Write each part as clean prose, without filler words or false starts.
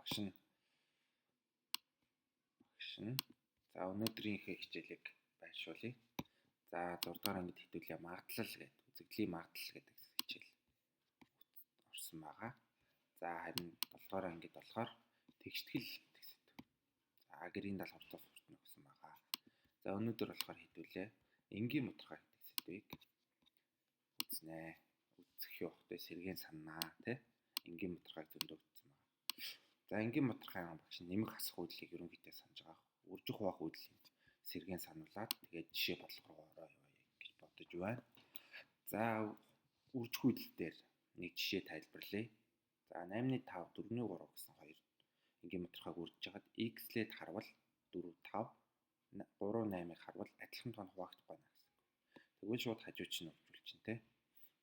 Багш нь за өнөөдрийнхээ хичээлийг байршуулъя. За 6 дугаар ангид хэдүүлээ магадлал гэдэг үзэгдлийн магадлал гэдэг хичээл орсон байгаа. За харин 7 дугаар ангид болохоор тэгштгэл гэдэг сэдэв. За гэрийн даалгавар суртна гэсэн байгаа. За өнөөдөр болохоор хэдүүлээ энгийн мутархай гэдэг сэдвийг үзнэ. Үзэх явахдаа сэргээн саннаа тий. Энгийн мутархайг зөндөө үзсэн байгаа. За энгийн мутархай багш нэмэх хасах үйлдэлийг ерөнхийдөө санаж байгаа. Үржих хуваах үйлдлийн сэргээн сануулад тэгээд жишээ бодлого руу ороо явъя гэж бодож байна. За үржих үйлдэл дээр нэг жишээ тайлбарлая. За 8-ны 5 4-ний 3 гэсэн хоёр энгийн мутархайг үржиж хагаад x-лээд харвал 4 5 3 8-ыг харвал адилхан тоон хуваагдахгүй байна гэсэн. Тэгвэл шууд хажууч нь үржүүлчин тэ.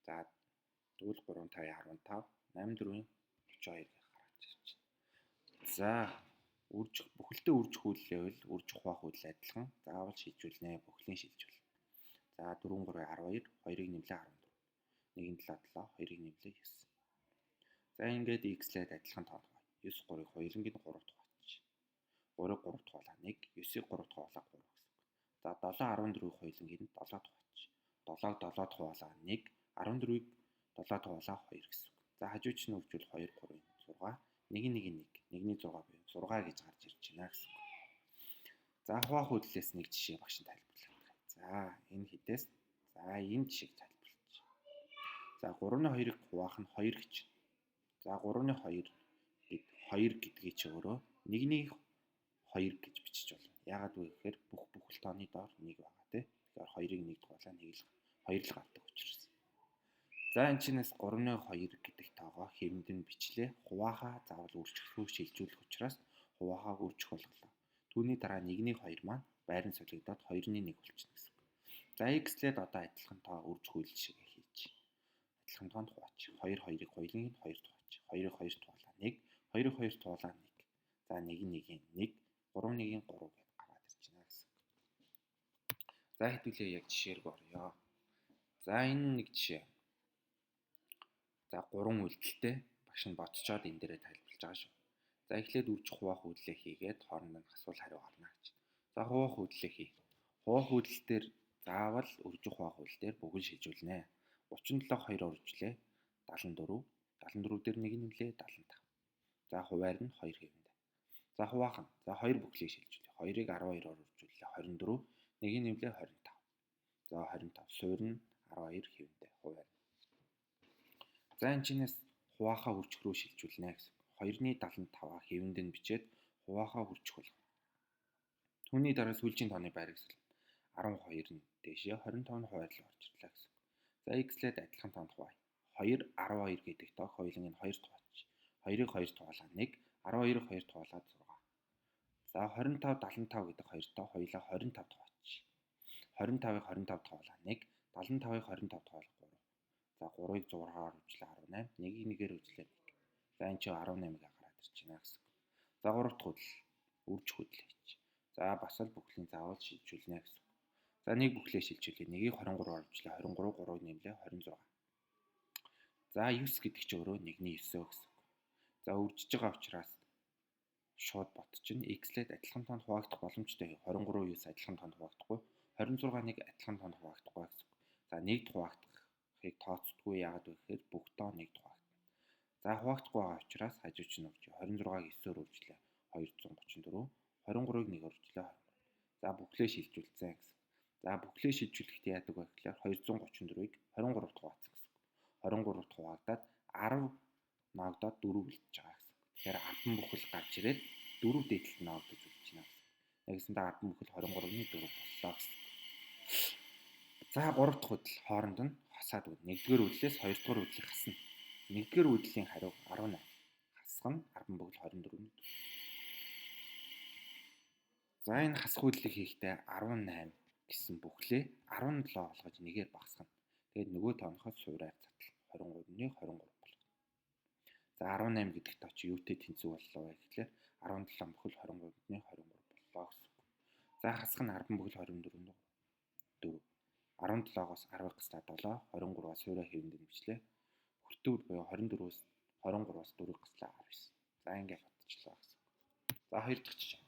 За тэгвэл 3 5 15 8 4-ийн 32 гэж гаргаж ирж байна. За үржих бүхэлдээ үржих үйлдэл үржих хуваах үйлдэл адилхан. Заавал шилжүүлнэ. Бүхлийн шилжүүл. За 4 3 12 2-ыг нэмлээ 14. 1 7 7 2-ыг нэмлээ 9. За ингээд x-лээд адилхан тоон хуваа. 9 3-ыг хоёулангийн 3 хуваач. 3-ыг 3 хуваалаа 1, 9-ыг 3 хуваалаа 3 гэсэн үг. За 7 14-ыг хоёулангийн 7 хуваач. 7-ыг 7 хуваалаа 1, 14-ыг 7 хуваалаа 2 гэсэн үг. За хажууч нь үржүүл 2 3 6 1 1 1 1-ний 6 буюу 6 гэж гарч ирж байна гэсэн үг. За хуваах үйлдэлээс нэг жишээ багш нь тайлбарлах. За энэ хэдээс за энэ жишээг тайлбарлаж. За 3-ны 2-ыг хуваах нь 2 гэж. За 3-ны 2 гэд 2 гэдгийг чи өөрөө 1-ний 2 гэж бичиж болно. Яагаад вэ гэхээр бүх бүхэл тооны доор 1 байгаа тий. Тэгэхээр 2-ыг 1 дугаалаа 1 л 2 л гардаг учраас. За энэ чинээс 3-ны 2 гэдэг тоогоо хэвэнд нь бичлээ. Хуваахаа заавал үржих рүү шилжүүлэх учраас хуваахаа үржих болголоо. Түүний дараа 1-ний 2 маань байран солигдоод 2-ны 1 болчихно гэсэн үг. За x-лээд одоо адилхан тоо үржих үйлдэл шиг хийж. Адилхан тоонд хуваач. 2 2-ыг хоёулангийн 2 хуваач. 2-ыг 2 хуваалаа 1, 2-ыг 2 хуваалаа 1. За 1 1-ийн 1, 3 1-ийн 3 гэдээ гараад ирж байна гэсэн үг. За хэдүүлээ яг жишээг оръё. За энэ нэг жишээ. За 3 үйлдэлтэй багш нь бодцоод энэ дээрээ тайлбарлаж байгаа шүү. За эхлээд үржих хуваах үйлдэлээ хийгээд хооронд нь асуул хариу гарна гэж. За хуваах үйлдэлээ хий. Хуваах үйлдэл дээр заавал үржих хуваах үйлдэл дээр бүгд шилжүүлнэ. 37 2 үржлээ 74 74 дээр 1 нэмлээ 75. За хуваар нь 2 хэвэндэ. За хуваах нь. За 2 бүхлийг шилжүүлье. 2-ыг 12-оор үржүүллээ 24 1 нэмлээ 25. За 25 суур нь 12 хэвэндэ хуваар. За энэ чинээс хуваахаа үржих рүү шилжүүлнэ гэсэн. 2-ны 75-аа хэвэнд нь бичээд хуваахаа үржих болгоно. Түүний дараа сүүлчийн тооны байрыг солино. 12 нь дээшээ 25 нь хуваар л орж ирлээ гэсэн. За x-лээд адилхан тоонд хуваая. 2 12 гэдэг тоог хоёулангийн 2 хуваач. 2-ыг 2 хуваалаа 1, 12-ыг 2 хуваалаа 6. За 25 75 гэдэг хоёр тоо хоёулаа 25 хуваач. 25-ыг 25 хуваалаа 1, 75-ыг 25 хуваалаа 3. За 3-ыг 6-аар үржлээ 18, 1-ийг 1-ээр үржлээ 1. За энэ чинь 18-ыг гараад ирж байна гэсэн үг. За 3 дахь хөдөл үржих хөдөл хийж. За бас л бүхлийн заавал шилжүүлнэ гэсэн үг. За нэг бүхлээ шилжүүлээ. 1-ийг 23-аар үржлээ 23, 3-ыг нэмлээ 26. За 9 гэдэг чинь өөрөө 1-ний 9 гэсэн үг. За үржиж байгаа учраас шууд ботчихно. X-лээд адилхан тоонд хуваагдах боломжтой. 23 9 адилхан тоонд хуваагдахгүй. 26 1 адилхан тоонд хуваагдахгүй гэсэн үг. За нэгд хуваагдахыг тооцдоггүй. Яагаад вэ гэхээр бүх тоо нэгд хуваагдана. За хуваагдахгүй байгаа учраас хажууч нь үржиж 26-ыг 9-оор үржлээ 234, 23-ыг 1-ээр үржлээ 23. За бүхлээ шилжүүлсэн гэсэн. За бүхлээ шилжүүлэхдээ яадаг вэ гэхээр 234-ыг 23-т хуваацсан гэсэн үг. 23-т хуваагдаад 10 ноогдоод 4 үлдэж байгаа гэсэн үг. Тэгэхээр 10 бүхэл гарч ирээд 4 дээдлэлт ноогдож үлдэж байна гэсэн үг. Нэгсэндээ 10 бүхэл 23-ны 4 боллоо гэсэн үг. За 3 дахь хөдөл хооронд нь хасаад өгнө. 1-р үдлээс 2-р үдлийг хасна. 1-р үдлийн хариу 18. Хасах нь 10 бүхэл 24-ний 4. За энэ хасах үйлдэлийг хийхдээ 18 гэсэн бүхлээ 17 болгож нэгээр багасгана. Тэгээд нөгөө тооныхоо суураар задлана. 23-ны 23 болгоно. За 18 гэдэг тоо чи юутэй тэнцүү боллоо вэ гэхлээр 17 бүхэл 23-ны 23 боллоо гэсэн үг. За хасах нь 10 бүхэл 24-ний 4. 17-оос 10-ыг гацлаа 7, 23-аас суураа хэвэнд нь бичлээ. Хүртүүр буюу 24-өөс 23-аас 4-ыг гацлаа 19. За ингээд бодчих. болчлоо гэсэн. За хоёр дахь жишээ.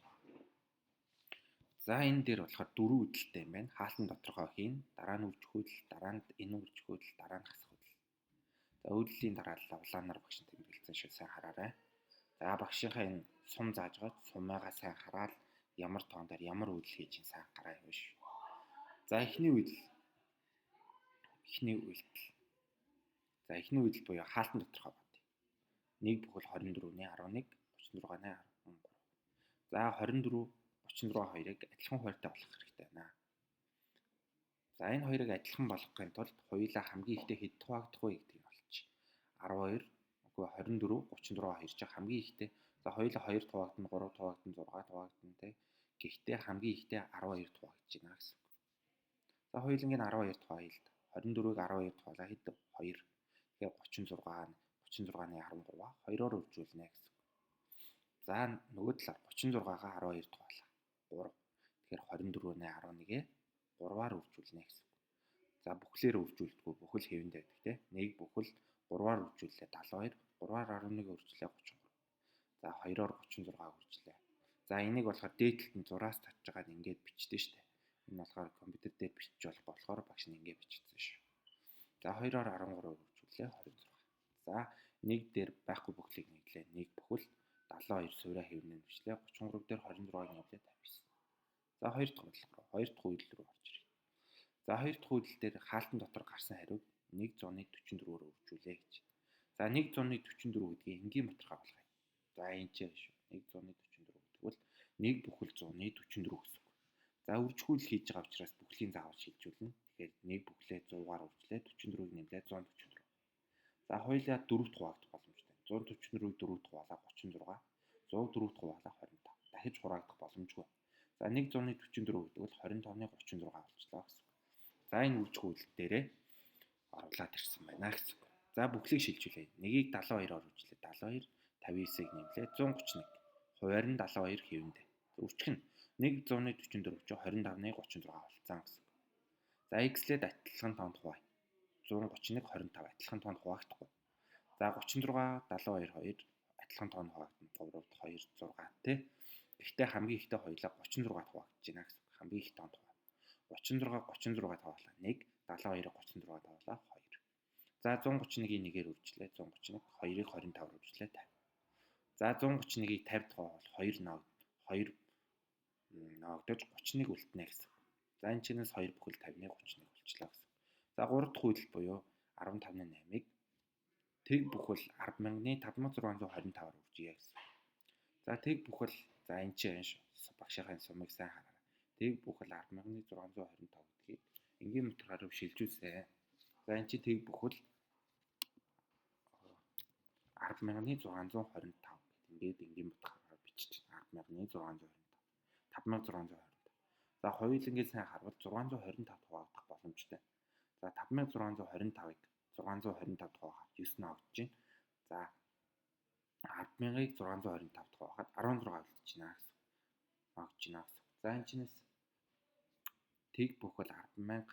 За энэ дээр болохоор дөрвөн үйлдэлтэй юм байна. Хаалтан тодорхой хийн, дараа нь үржих үйлдэл, дараа нь энэ үржих үйлдэл, дараа нь хасах үйлдэл. За үйлдэлийн дараа лавлаанаар багш нь тэмдэглэсэн шүү. Сайн хараарай. За багшийнхаа энэ сум зааж байгаа сумаагаа сайн хараад ямар тоон дээр ямар үйлдэл хийж ин сайн гараа явна шүү. За эхний үйлдэл. Эхний үйлдэл. За эхний үйлдэл буюу хаалтан тодорхой бод. 1 бүхэл 24-ний 11 36-ны 13. За 24 36 хоёрыг адилхан хуваарьтай болгох хэрэгтэй байна. За энэ хоёрыг адилхан болгохын тулд хоёулаа хамгийн ихтэй хэд хуваагдах вэ гэдгийг олчих. 12 үгүй 24 36 хоёр чинь хамгийн ихтэй. За хоёулаа 2 хуваагдана, 3 хуваагдана, 6 хуваагдана те. Гэхдээ хамгийн ихтэй 12 хуваагдаж байна гэсэн үг. За хоёуланг нь 12 хуваая л да. 24-ыг 12 хуваалаа хэд 2. Тэгэхээр 36 36-ны 13-аа 2-оор үржүүлнэ гэсэн үг. За нөгөө талаар 36-гаа 12 хуваалаа 3. Тэгэхээр 24-ний 11-ээ 3-аар үржүүлнэ гэсэн үг. За бүхлээр үржүүлдэггүй бүхэл хэвэнд байдаг те. 1 бүхэл 3-аар үржүүллээ 72, 3-аар 11-ийг үржлээ 33. За 2-оор 36-г үржлээ. За энийг болохоор дээд талд нь зураас татж байгаад ингээд бичдэг штэ. Энэ болохоор компьютер дээр бичиж болох болохоор багш нь ингээд бичсэн шүү. За 2-оор 13-ыг үржүүллээ 26. За 1 дээр байхгүй бүхлийг нэглээ. 1 бүхэл 72 суурь хэвнэ нэвчлээ. 33 дээр 26-ыг нэглээ 59. За хоёр дахь үйлдэл рүү, хоёр дахь үйлдэл рүү орж ирье. За хоёр дахь үйлдэл дээр хаалтан дотор гарсан хариуг 144-оор үржүүлээ гэж. За 144 гэдгийг энгийн батархай болгоё. За энэ ч шүү. 144 гэдэг бол 1 бүхэл 144 гэсэн үг. За үржих үйл хийж байгаа учраас бүхлийн заавал шилжүүлнэ. Тэгэхээр 1 бүхлээ 100-аар үржлээ, 44-ыг нэмлээ 144. За хоёулаа 4-т хуваагдах боломжтой. 144-ыг 4-т хуваалаа 36, 104-т хуваалаа 25. Дахиж хураагдах боломжгүй. За 144 гэдэг бол 25-ны 36 болчлоо гэсэн үг. За энэ үржих үйлдэл дээрээ оруулаад ирсэн байна гэсэн үг. За бүхлийг шилжүүлье. 1-ийг 72-оор үржлээ. 72 59-ыг нэмлээ 131. Хуваар нь 72 хэвэндээ. Үржих нь 144 чинь 25-ны 36 болцсон гэсэн үг. За x-лээд адилхан тоонд хуваая. 131 25 адилхан тоонд хуваагдахгүй. За 36 72 2 адилхан тоонд хуваагдана. 3 2 6 тий. Гэхдээ хамгийн ихтэй хоёулаа 36-д хуваагдаж байна гэсэн үг. Хамгийн их тоонд хуваана. 36 36-д хуваалаа 1, 72-ыг 36-д хуваалаа 2. За 131-ийг 1-ээр үржлээ 131, 2-ыг 25-аар үржлээ 50. За 131-ийг 50-д хуваавал 2 ног 2 ногдож 31 үлднэ гэсэн. За энэ чинээс 2 бүхэл 50-ны 31 болчлоо гэсэн. За 3 дахь үйлдэл буюу 15-ны 8-ыг тэг бүхэл 10,000-ны 5625-аар үржийе гэсэн. За тэг бүхэл за энэ чинь багшийнхаа сумыг сайн хараарай. Тэг бүхэл 10,625 гэдгийг энгийн метраар руу шилжүүлсэн. За энэ чинь тэг бүхэл 10,625 гэд ингээд энгийн метраар бичиж 10,625 5625. За хоёулангийг сайн харвал 625 хуваагдах боломжтой. За 5625-ыг 625 хуваахад 9 ногдож байна. За 10,000-ыг 625 хуваахад 16 үлдэж байна гэсэн. Ногдож байна гэсэн. За энэ чинээс тэг бүхэл 10,000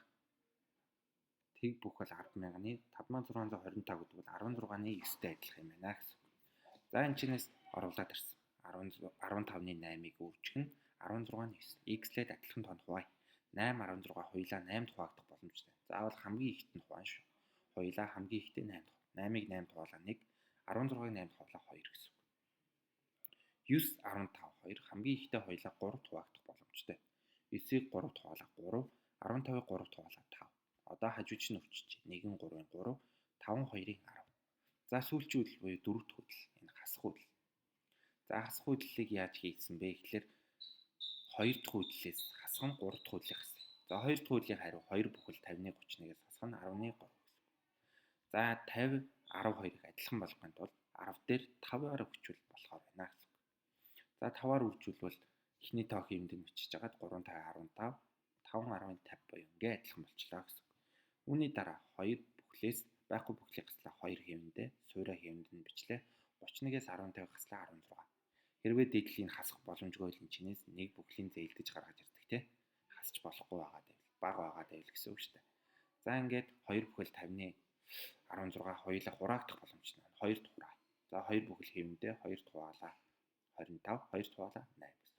тэг бүхэл 10,000-ны 5625 гэдэг бол 16-ны 9-тэй адилхан юм байна гэсэн. За энэ чинээс оруулаад ирсэн. 15-ны 8-ыг үржих нь 16-ны 9. X-лээд адилхан тоонд хуваая. 8 16 хоёулаа 8-д хуваагдах боломжтой. Заавал хамгийн ихт нь хуваана шүү. Хоёулаа хамгийн ихтэй 8-д. 8-ыг 8-д хуваалаа 1, 16-ыг 8-д хуваалаа 2 гэсэн үг. 9 15 2 хамгийн ихтэй хоёулаа 3-д хуваагдах боломжтой. 9-ийг 3-д хуваалаа 3, 15-ыг 3-д хуваалаа 5. Одоо хажууч нь өвчиж 1-ын 3-ын 3, 5-ын 2-ын 10. За сүүлчийн үйлдэл буюу дөрөв дэх үйлдэл. Энэ хасах үйлдэл. За хасах үйлдлийг яаж хийсэн бэ гэхлээр хоёр дахь үйлдэлээс хасах нь гурав дахь үйлдлийн хасах. За хоёр дахь үйлдлийн хариу 2 бүхэл 50-ны 31-ээс хасах нь 10-ны 3 гэсэн үг. За 50 12-ыг адилхан болгохын тулд 10 дээр 5-аар өгчүүл болохоор байна гэсэн үг. За 5-аар үржүүлбэл эхний тоо хиймд нь бичиж хагаад 3 5 15 5 10 50 буюу ингээ адилхан болчлоо гэсэн үг. Үүний дараа 2 бүхлээс байхгүй бүхлийг хаслаа 2 хэвэндээ сууриа хэвэнд нь бичлээ. 31-ээс 15 хаслаа 16. Хэрвээ дээдлийн хасах боломжгүй бол энэ чинээс нэг бүхлийн зээлдэж гаргаж ирдэг те. Хасч болохгүй байгаа байвал бага байгаа байвал гэсэн үг шүү дээ. За ингээд 2 бүхэл 50-ны 16 хоёулаа хураагдах боломжтой. 2 дахь хураа. За 2 бүхэл хэвэндээ 2 дахь хуваалаа. 25 2 хуваалаа 8 гэсэн.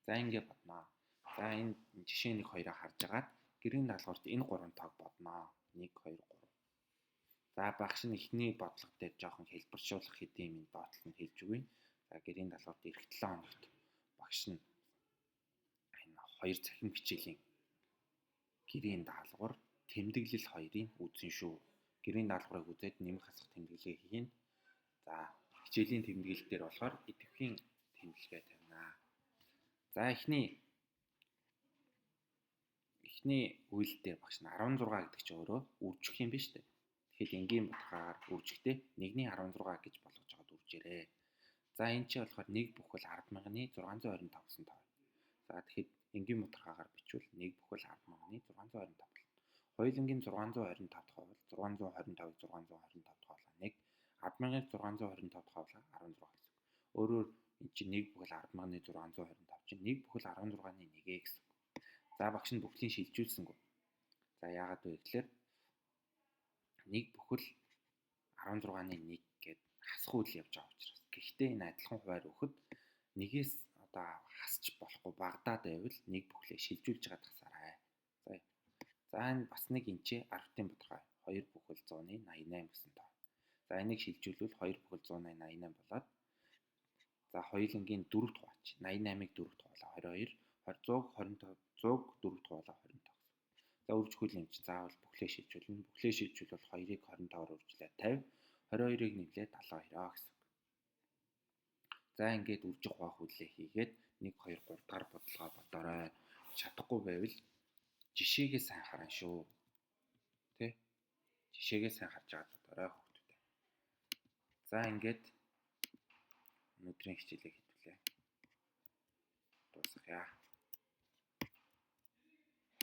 За ингэ бодноо. За энэ жишээ 1 2-ыг харж агаад гэрийн даалгаварт энэ 3 тоог бодноо. 1 2 3. За багш нь эхний бодлого дээр жоохон хэлбэршүүлэх хэдийн юм доотлол нь хэлж өгье. За гэрийн даалгаварт эх 7 хоногт багш нь энэ хоёр цахим хичээлийн гэрийн даалгавар тэмдэглэл хоёрыг үзэн шүү. Гэрийн даалгаврыг үзээд нэмэх хасах тэмдэглэлээ хийнэ. За хичээлийн тэмдэглэл дээр болохоор идэвхийн тэмдэглэгээ тавина. За эхний үйл дээр багш нь 16 гэдэг чинь өөрөө үржих юм биш үү? Тэгэхээр энгийн баталгаагаар үржихдээ 1-ний 16 гэж болгож байгаад үржээрэй. За энэ чинь болохоор 1 бүхэл 10,625 гэсэн тоо. За тэгэхэд энгийн баталгаагаар бичвэл 1 бүхэл 10,625. Хоёулангийн 625 дахь бол 625-ыг 625 дахь хоолоо 1, 10,625 дахь хоолоо 16 гэсэн. Өөрөөр энэ чинь 1 бүхэл 10,625 чинь 1 бүхэл 16-ны 1 гэсэн. За багш нь бүхлийн шилжүүлсэнгүй. За яагаад вэ гэхээр 1 бүхэл 16-ны 1 гээд хасах үйл явж байгаа учраас. Гэхдээ энэ адилхан хуваар өгөхөд нэгээс одоо хасч болохгүй багадаад байвал нэг бүхлээ шилжүүлж байгаа тасаарай. За. За энэ бас нэг энчээ 10-ын бодгой 2 бүхэл 100-ны 88 гэсэн тоо. За энийг шилжүүлвэл 2 бүхэл 100-ны 88 болоод за хоёулангийн 4 хуваач 88-ыг 4 хуваалаа 22 125 104 хуваалаа 25. За үржих юм чи заавал бүхлээ шилжүүлнэ. Бүхлээ шилжүүлвэл 2-ыг 25-аар үржлээ 50, 22-ыг нэмлээ 72 гэсэн үг. За ингээд үржих хуваах үйлээ хийгээд 1 2 3 дахь бодлогоо бодоорой. Чадахгүй байвал жишээгээ сайн харан шүү. Тэ? Жишээгээ сайн харж байгаа бодоорой хүүхдүүдээ. За ингээд өнөөдрийн хичээлээ хэдүүлээ. Дуусгая.